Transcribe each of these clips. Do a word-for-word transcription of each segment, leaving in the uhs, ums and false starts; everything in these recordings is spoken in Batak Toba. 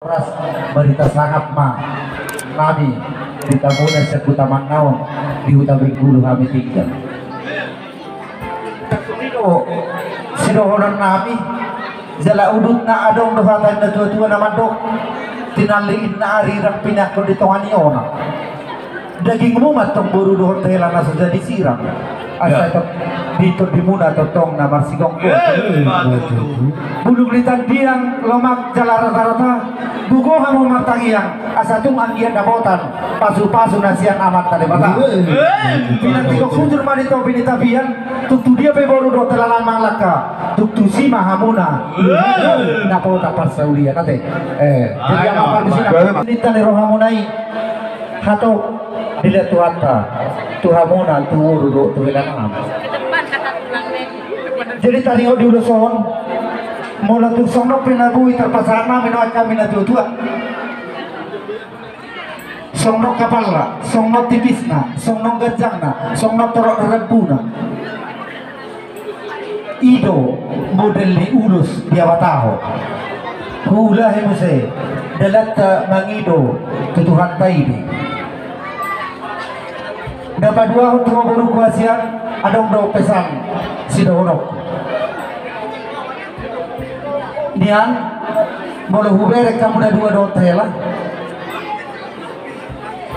Horas, barita sangap ma nami di hamuna sian Huta Mannaon, di Huta Bengkulu hami tinggal. Sidohonon nami, jala udutna adong do hata ni na tua-tua na mandok: Tinallik inna arirang, pinangkon di tonga ni onan. Dagingmuna tong boru dohot hela na so jadi sirang. Asa tong di tondimuna tongtong na marsigomgom. Bulung ni tandiang, lomak jala rata-rata, gogo hamu martangiang, asa tung anggiat dapotan pasu-pasu na sian Amanta Debata. Pinantikhon hujur ma di topi ni tapian, tung tu dia pe boru dohot hela na mangalangka, tung tusi ma hamuna dapotan parsaulian ate. Jadi ama parbisina ninta ni rohamuna i. Hatop, dilehon Tuhanta tu hamuna, tu boru dohot tu hela nami. Jadi taringot di ulos on, molo tung songon on pe na boi tarpasahat nami nuaeng hami na tua-tua, songon on kapalna, songon on tipisna, songon on ganjangna, songon on torop rambuna. I do model ni ulos di abatahon. Huulahi muse dalanta mangido tu Tuhanta i be. Na paduahon tu boruku hasian, adong do pesan sidohononku. Nian, molo hubereng hamu na dua dohot hela,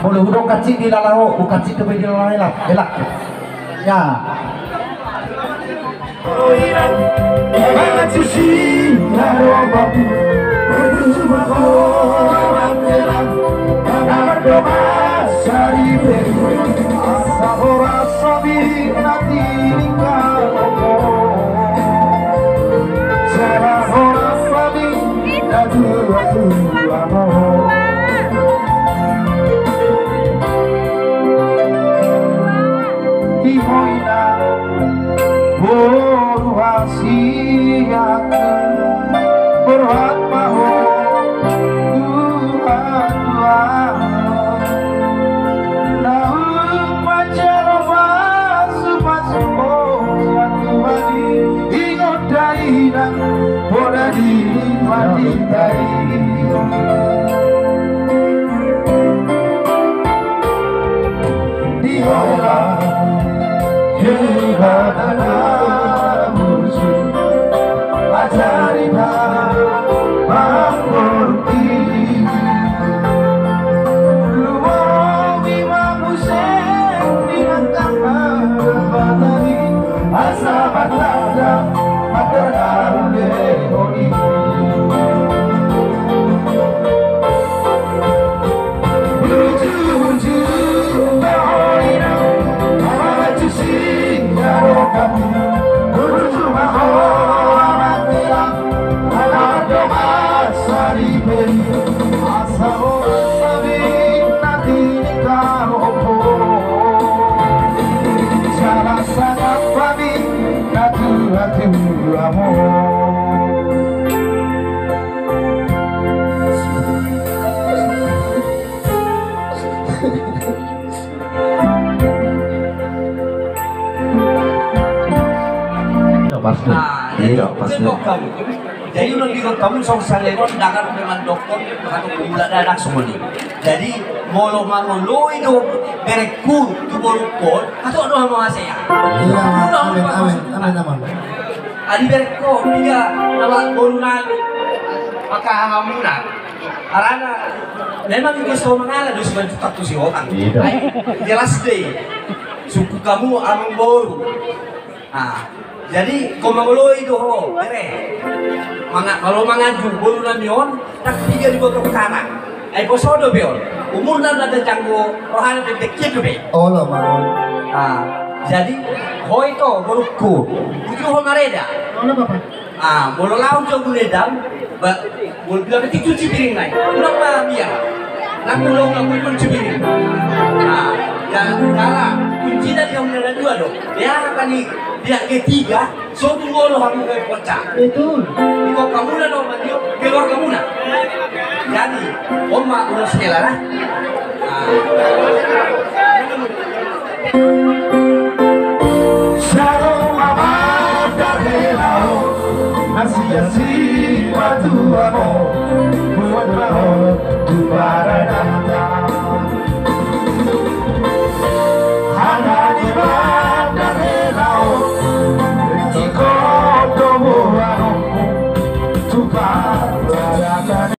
molo hudok hansit dilala ho, huhansit dope dilala hela, helangku. Ya. Boru hasian, borhat ma ho tu hatuaon. Naung manjalo pasu-pasu ho sian Tuhan i, ingot dainang poda ni pandita i. Di holan hela na husung, ajari ma amang boru i. Lumobi ma muse di angka hata i, asa martanda, martanda lehon i. Pas do. Nah, jadi, iya, pas do. Jadi unang diingot hamu songon salenon, ndang adong pe mandokkon, atau pemula dadak songon i. Jadi molo mangoloi do berengku tu borungkon, atau do hamu hasea. Iya, amin, amin, amin, amin. Adi berengko, iya, nama boru nami. Maka hamuna. Harana memang ingkon so mangalah do simanjuntak tu si Otang. Iya. Ai, jelas do i. Sungkun hamu amang boru. Nah, jadi ingkon mangoloi do ho, bere. Manga-, molo manganju boru nami on, ndang piga diboto karang. Ai poso dope on. Umurna na janggo, rohana pe dekkian dope. Olo, Amang. Ah, jadi ho ito borungku. Uju ho mareda. Olo, Bapa. Ah, molo laho jo gule dam, ba, molo bila betik cuci piring nai. Ulang ma biar. Nang ulang, nang ulang cuci piring. Ah, ya, jala kuncina di hamu na dua do. Ya, kan i, pihak ketiga, so tu molo hamu ke pecah. Betul. Iko hamuna do mandio, keluargamuna. Jadi, on ma ulos hela, nah. Ah. Saro ma mandar hela on, na sian sipatuaon,